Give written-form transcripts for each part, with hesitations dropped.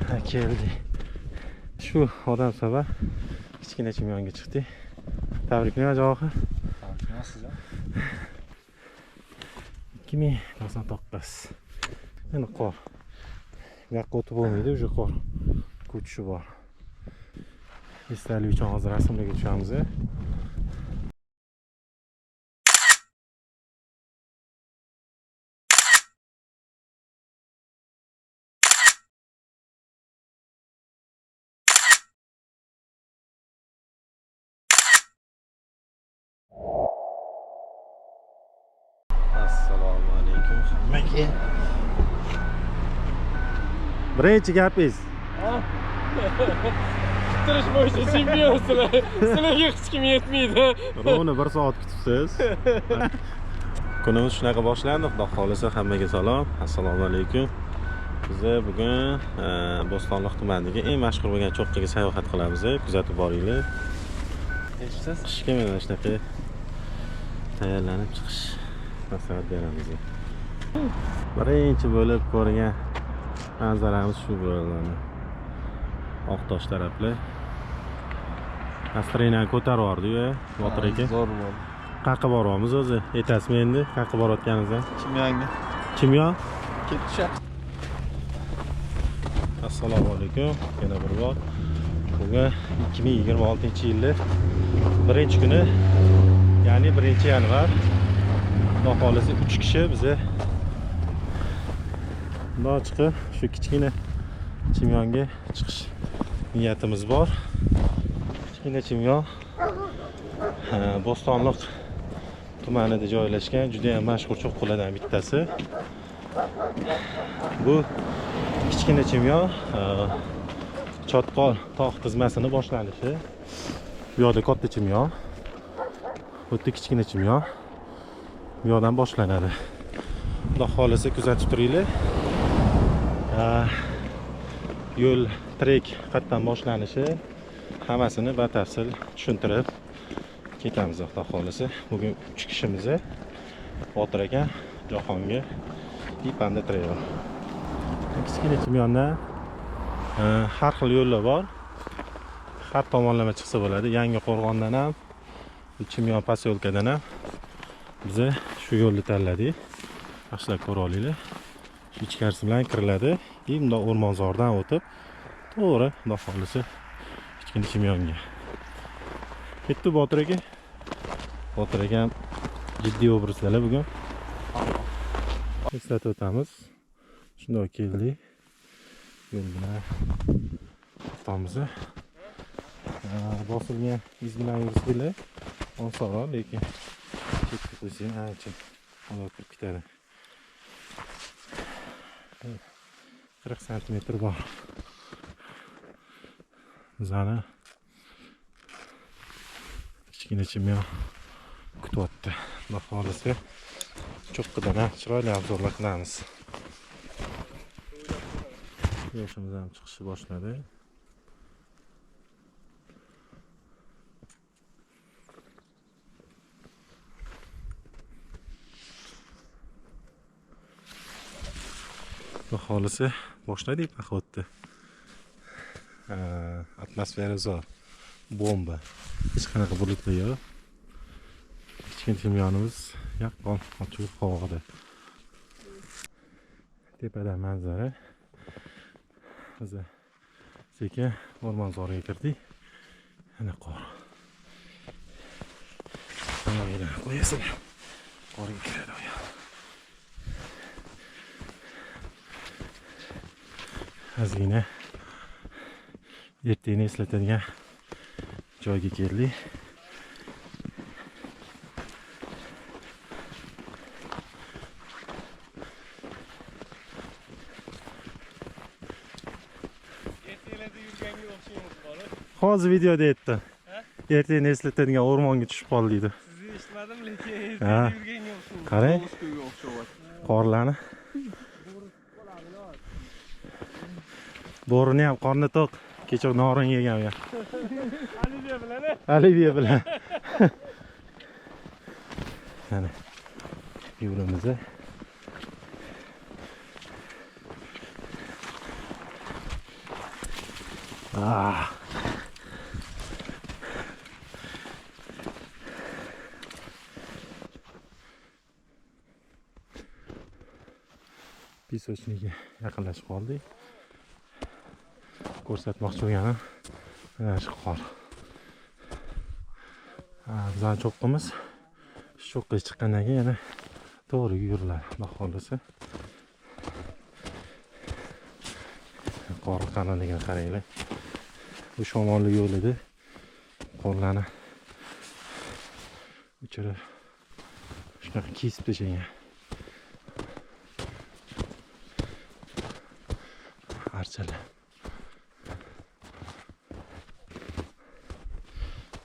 Keldik. Shu odam sabab kichkina Chimyonga chiqdik. Tabriklayman Javohir. Tabriklayman. 2099. Endi qor. Bu yoqqa o'tib bo'lmaydi, уже qor ko'chishi bor. Esdalik uchun hozir rasmlarga tushamiz. Assalomu alaykum hammaga. Birinchi gapingiz. Kuttirish bo'yicha chempionsizlar. Sizlarga hech kim yetmaydi. Rovni 1 soat kutibsiz. Kunimiz shunaqa boshlandi. Xudo xolasa hammaga salom. Assalomu alaykum. Biz bugun Bo'stonliq tumanidagi eng mashhur bo'lgan cho'qqiga sayohat qilamiz. Kuzatib boringlar. Eshitasiz? Qishga mana shunaqa tayyorlanib chiqish maslahat beramiz. Birinchi bo'lib ko'rgan manzaramiz shu bo'ladi. Oqtosh taraflar. Настроение ko'tarib yubordi-yu, Botir aka. Zo'r bo'ldi. Qayerga boryapmiz o'zi? Aytasizmi endi? Qayerga borayotganimizni? Chimyonga. Chimyon? Ketishak. Assalomu alaykum. Yana bir bor. Bugun 2026-yilning birinchi kuni, ya'ni 1-yanvar. Xudo xolasa 3 kishi biza bundoq chiqib shu kichkina Chimyonga chiqish niyatimiz bor. Kichkina Chimyon Bo'stonliq tumanida joylashgan juda ham mashhur cho'qqilardan bittasi. Bu kichkina Chimyon Chotqol tog' tizmasini boshlanishi. Bu yoqda katta Chimyon, bu yerda kichkina Chimyon. Bu yoqdan boshlanadi. Xudo xolasa kuzatib turinglar. Yo'l trek qayerdan boshlanishi hammasini batafsil tushuntirib ketamiz Xudo xolasa. Bugun 3 kishimiz, Botir aka, Jahongir, Panda Travel. Kichkina Chimyondan har xil yo'llar bor. Har tomonlama chiqsa bo'ladi. Yangi Qo'rg'ondan ham, Chimyon posyolkadan ham biz shu yo'lni tanladik. Yaxshilab ko'ra olinglar. Shu ichkarisi bilan kiriladi. Bundoq o'rmonzordan o'tib, to'g'ri Xudo xolasa kichkina Chimyonga. Ketdi Botir aka. Botir aka ham jiddiy obrazdalar bugun. Eslatib o'tamiz. Shundoq keldik. Yo'l bilan o'tamiz. Bosilgan iz bilan yursanglar osonroq, lekin chetga qo'ysang ancha uzoq kirib ketadi. 40 santimetr bor. Bizani kichkina Chimyon kutyapti. Xudo xolasa cho'qqidan ham chiroyli obzorlar qilamiz. Quyoshimiz ham chiqishni boshladi. Xudo xolasa boshladik poxodni. Atmosfera zo'r. Bomba. Hech qanaqa bulutlar yo'q. Kichkina Chimyonimiz yaqqol ochiq havoda. Tepadan manzara. Biz sekin o'rmonzorga kirdik. Ana qor. Oyog'inglarni qo'yasizlar. Qorga kiradi oyoq. Ozgina ertagini eslatadigan joyga keldik. Ertaklarda yurganga o'xshaymiz bor. Hozir videoda aytdi. Ertagini eslatadigan o'rmonga tushib qoldi deydi. Sizni eshitmadim, lekin ertaklarda yurganga o'xshaymiz. Qarang. Qorlarni. Bo'rini ham qorni to'q. Kecha norin yegan u ham. Oliviya bilan. Oliviya bilan. Mana yo'limiz. Ah. Pisochniga yaqinlashib qoldik. Ko'rsatmoqchi bo'lganim mana shu qor. Bizning cho'qqimiz shu cho'qqiga chiqqandan keyin yana to'g'ri yuriladi, xudo xohlasa. Qor qalinligini qaranglar. Bu shamolli yo'l edi. Qorlarni uchirib shunaqa kesib tashlagan. Archalar.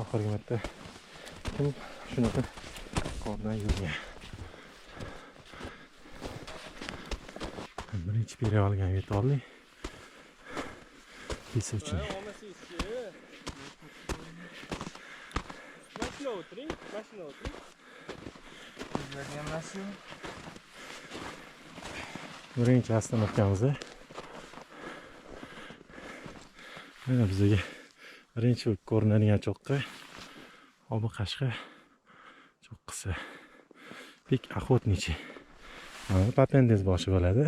Oxirgi marta kim shunaqa qordan yurgan. Birinchi перевалga yetib oldik. Pisochni. Mashina o'tiring, mashina o'tiring. Birinchi остановкamiz. Mana bizga birinchi bo'lib ko'rinadigan cho'qqi Obi Qashqa cho'qqisi. Pik Охотничий. Mana Papendes boshi bo'ladi.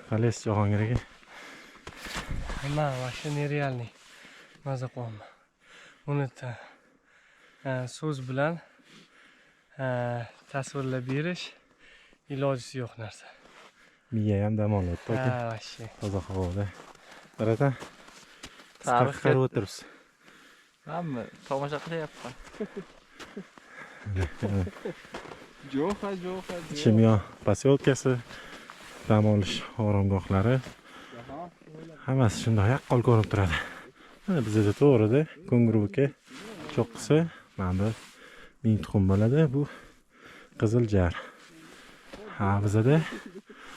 Qalaysiz Jahongir aka? Nima, вообще нереальный. Maza qilyapman. Uni so'z bilan tasvirlab berish ilojisi yo'q narsa. Miya ham dam olyapti aka. Ha, вообще. Toza havoda. Baraka. Tarix qarab o'tiribsiz. Hamma tomosha qilyapman. Jo'xa, jo'xa. Chimyon posyolkasi, dam olish oromgohlari hammasi shundoq yaqqol ko'rinib turadi. Mana bizda to'g'rida Ko'ngirbuka cho'qqisi, mana bu ming tuxum bo'ladi, bu qizil jar. Ha, bizda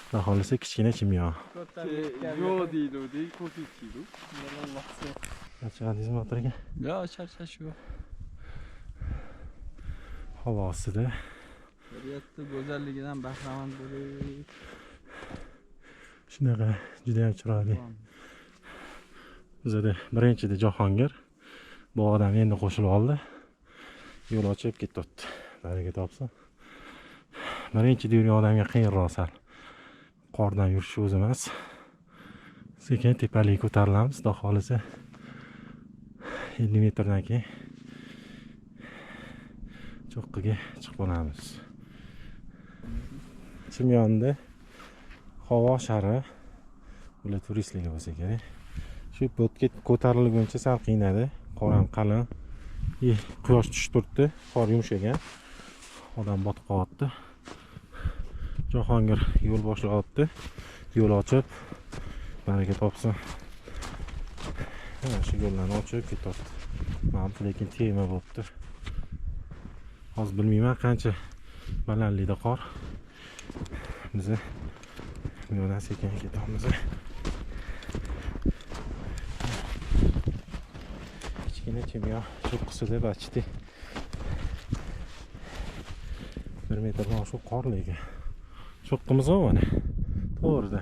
xudo xohlasa kichkina Chimyon. Yo'q deydi, deydi, ko'p ichdi. Charchadingizmi o'tirgan? Yo'q, charchash yo'q. Havo ostida. Tabiatning go'zalligidan bahramand bo'ling. Shunaqa juda ham chiroyli. Bizda birinchida Jahongir bu odam endi qo'shilib oldi. Yo'l ochib ketyapti. Baraka topsin. Birinchida yurgan odamga qiyinroq sal. Qordan yurish o'zi emas. Sekin tepalikka ko'tarilamiz, xudo xohlasa 50 metrdan keyin cho'qqiga chiqib olamiz. Chimyonda havo shari, ular turistligi bo'lsa kerak. Shu bo'tga ko'tarilguncha sal qiynadi. Qor ham qalin. Quyosh tushib turibdi, qor yumshagan. Odam botib qolyapti. Jahongir yo'l boshlayapti. Yo'l ochib, baraka topsin. Mana shu yo'llarni ochib ketyapti. Mana bu lekin tema bo'libdi. Hozir bilmayman qancha balandlikda qor. Biz bu yo'ldan sekin ketamiz. Kichkina Chimyon cho'qqisida почти 1 metrdan oshiq qorli ekan. Cho'qqimiz bor mana. To'g'rida.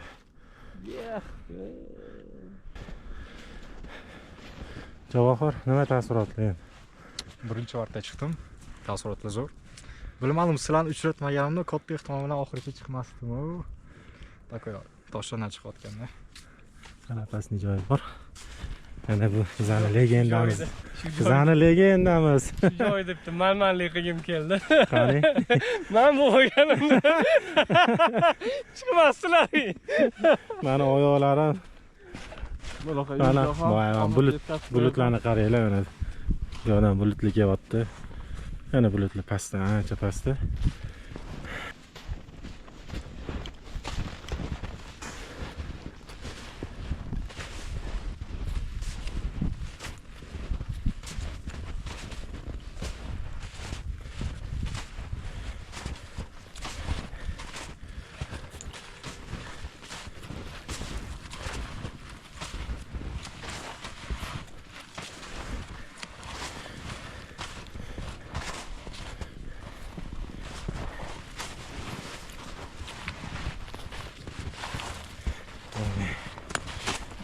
Javohir, nima taassurotlar endi? Birinchi marta chiqdim. Taassurotlar zo'r. Bilmadim, sizlarni uchratmaganimda katta ehtimol bilan oxirigacha chiqmasdim. Takoy toshlardan chiqayotganda. Qalapasni joyi bor. Mana bu bizning legendamiz. Bizning legendamiz. Shu joy debdi, manmanlik qilgim keldi. Qani? Men bo'lganimda chiqmasdilar. Mani oyoqlarim. Mana bulutlarni qaranglar mana. Bu yoqdan bulutli kelyapti. Yana bulutli pastda, ancha pastda.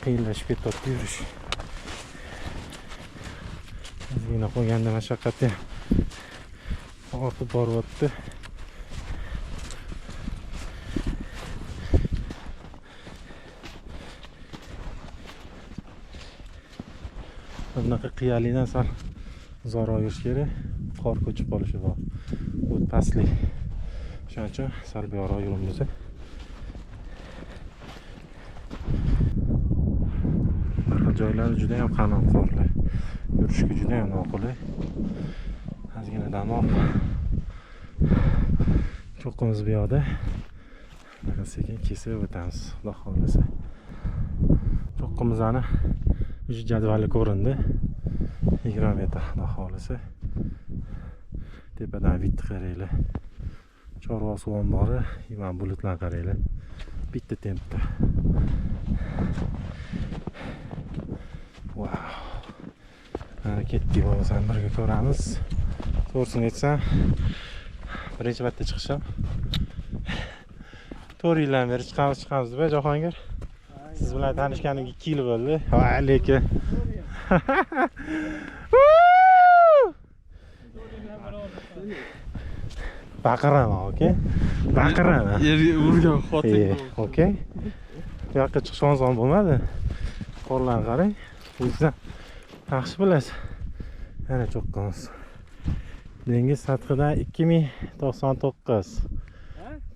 Qiyinlashib ketyapti yurish. Ozgina qolganda mashaqqati ortib boryapti. Bunaqa qiyalidan sal uzoqroq yurish kerak. Qor ko'chib qolishi bor. O't pastlik. Shuning uchun sal buyoqroq yurimiz. Bir xil joylari juda ham qalin qorlar. Yurishga juda ham noqulay. Ozgina dam olib cho'qqimiz bu yoqda. Bunaqa sekin kesib o'tamiz, Xudo xohlasa. Cho'qqimizni shu jadvali ko'rindi. 20 metr, Xudo xohlasa. Tepadan bitta qaranglar. Chorva suv ombori, mana bulutlar qaranglar. Bitta tempda. Wow. Mana ketdik, bo'lmasam birga ko'ramiz. To'g'risini aytsam, birinchi marta chiqishim. 4 yildan beri chiqamiz deb Jahongir. Siz bilan tanishganimga 2 yil bo'ldi. Va lekin baqiraman, okey? Baqiraman. Yerga urgan xotin. Okey. Bu yoqqa chiqish oson bo'lmadi. Qorlarni qarang. O'zingizdan yaxshi bilasiz. Mana cho'qqimiz. Dengiz sathidan 2099.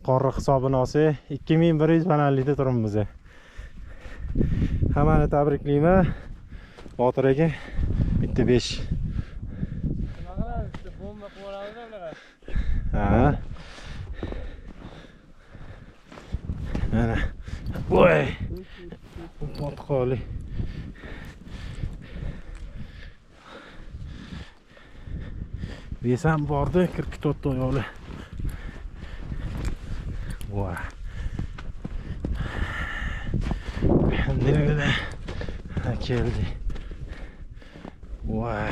Qorni hisobini olsak, 2100 balandlikda turibmiz. Hammani tabriklayman. Botir aka, bitta 5. Nima qilamiz? Bitta bomba qo'yib olamiz bunaqa. Ha. Mana. Voy. Botqoqlik. Desam bordi, kirib ketyapti oyoqlar. Voy. Alhamdulillah. Ha, keldi. Voy.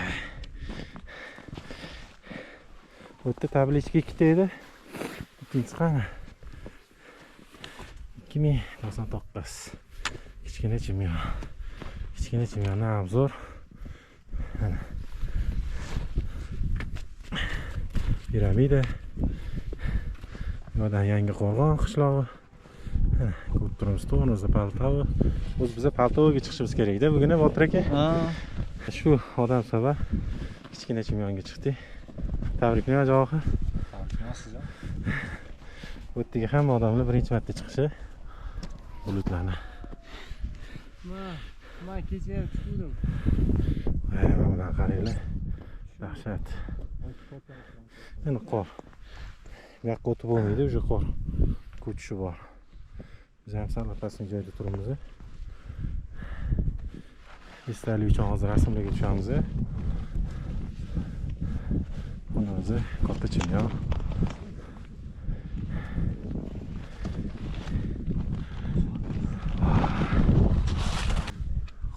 Bu yerda tablichka ikkita edi. Ikkinchisi qani? 2099. Kichkina Chimyon. Kichkina Chimyondan obzor. Mana. Piramida. Buyoqdan Yangi Qo'rg'on qishlog'i. Mana ko'rib turibmiz, to'g'rimizda Paltova. O'zi biza Paltovaga chiqishimiz kerak-da bugun, Botir aka. Ha. Shu odam sabab kichkina Chimyonga chiqdik. Tabriklayman Javohir. Tabriklayman sizni. Bu yerdagi hamma odamlar birinchi marta chiqishi. Bulutlarni. Men kecha ham chiqdim. Voy, mana bunaqa qaranglar. Dahshat. Endi qor. Bu yoqqa o'tib bo'lmaydi, o'sha qor ko'chishi bor. Biz ham sal pastlik joyda turibmiz. Esdalik uchun hozir rasmlarga tushamiz. Buni o'zi katta Chimyon.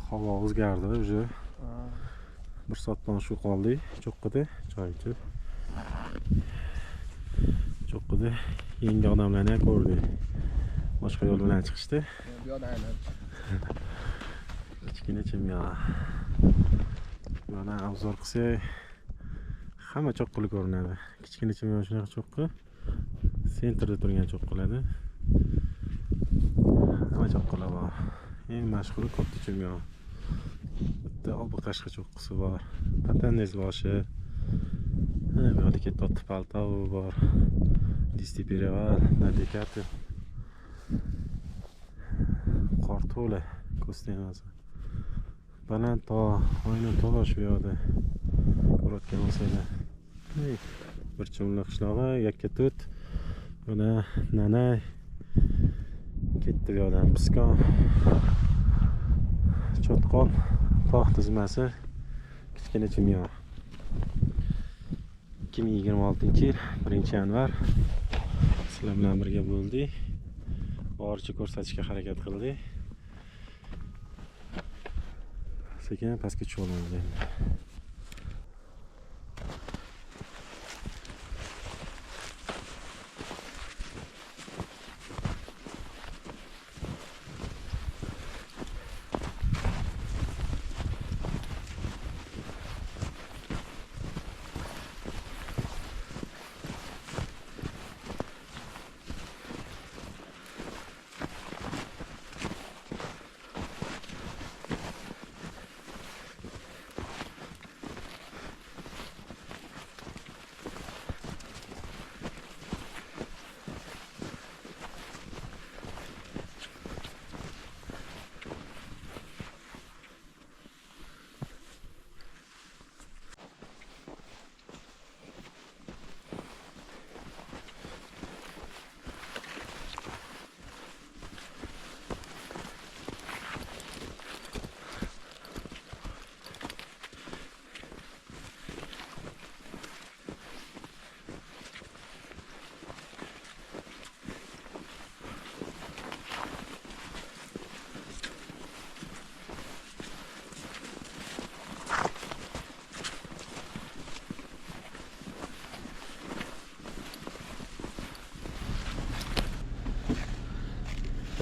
Havo o'zgardi уже. 1 soatdan shu qoldik cho'qqida, choy ichib. Cho'qqida yangi odamlarni ham ko'rdik. Boshqa yo'l bilan chiqishdi. Bu yoqdan aylanib. Kichkina Chimyon. Bu yoqdan obzor qilsak hamma cho'qqili ko'rinadi. Kichkina Chimyon shunaqa cho'qqi. Sentrda turgan cho'qqilarda. Hamma cho'qqilar bor. Eng mashhuri Katta Chimyon. Bitta Obi Qashqa cho'qqisi bor. Patanez boshi. Mana bu yoqda ketyapti Paltova bor. Disti Pereval, Nadekati. Qor to'la, ko'z tegmasa. Baland tog', oyna tosh bu yoqda. Ko'rayotgan bo'lsanglar. Bir chumli qishlog'i, Yakkatut. Buni Nanay. Ketdi bu yoqdan Piskon. Cho'tqol tog' tizmasi, Kichkina Chimyon. 2026-yil 1-yanvar sizlar bilan birga bo'ldik. Boricha ko'rsatishga harakat qildik. Sekin pastga tushib olamiz endi.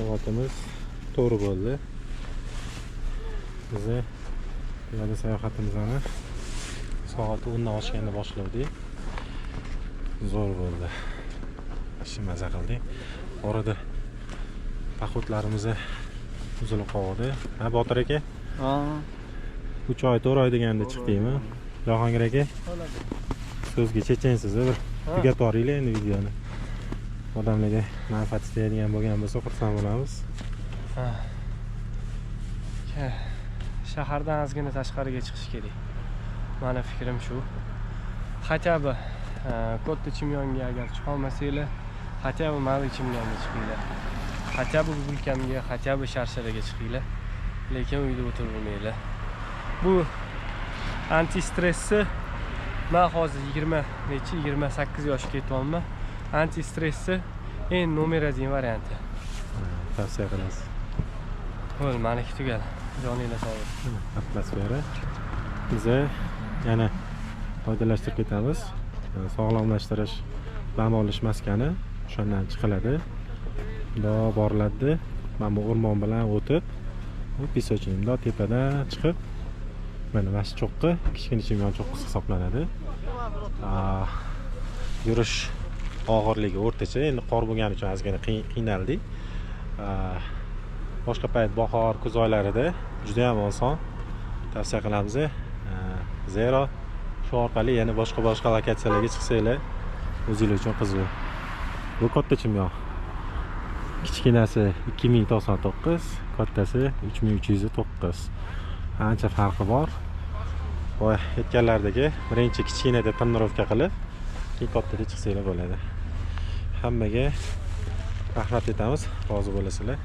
Soatimiz to'g'ri bo'ldi. Bizni piyoda sayohatimizni soat 10 dan oshganda boshladik. Zo'r bo'ldi. Ishi maza qildik. Orada поход larimiz uzilib qoldi. Ha, Botir aka? Ha. 3 oy, 4 oy deganda chiqdikmi? Jahongir aka? So'zga chechensiz, bir tugatib yuboringlar endi videoni. Odamlarga manfaati tegadigan bo'lgan bo'lsa, xursand bo'lamiz. Shahardan ozgina tashqariga chiqish kerak. Mani fikrim shu. Хотя бы Katta Chimyonga agar chiqa olmasanglar, хотя бы Малый Chimyonga chiqinglar. Хотя бы Gulkamga, хотя бы Sharsharaga chiqinglar. Lekin uyda o'tiravermanglar. Bu antistressni man hozir 20 nechi, 28 yoshga ketyapman. Antistressni eng номер 1 varianti. Tavsiya qilasiz. Bo'ldi, maniki tugadi. Joninglar sog' bo'lsin. Atmosfera. Biza yana oydinlashtirib ketamiz. Sog'lomlashtirish, dam olish maskani o'shandan chiqiladi. Bundoq boriladi. Mana bu o'rmon bilan o'tib, bu песочный bundoq tepadan chiqib, mana shu cho'qqi Kichkina Chimyon cho'qqisi hisoblanadi. Yurish og'irligi o'rtacha, endi qor bo'lgani uchun ozgina qiynaldik. Boshqa payt bahor, kuz oylarida juda ham oson, tavsiya qilamiz. Zero shu orqali yana boshqa-boshqa lokatsiyalarga chiqsanglar, o'zinglar uchun qiziq. Bu Katta Chimyon. Kichkinasi 2099, kattasi 3309. Ancha farqi bor. Voy, aytganlaridagi birinchi kichkinada тренировка qilib, keyin kattada chiqsanglar bo'ladi. Hammaga rahmat aytamiz, rozi bo'lasizlar.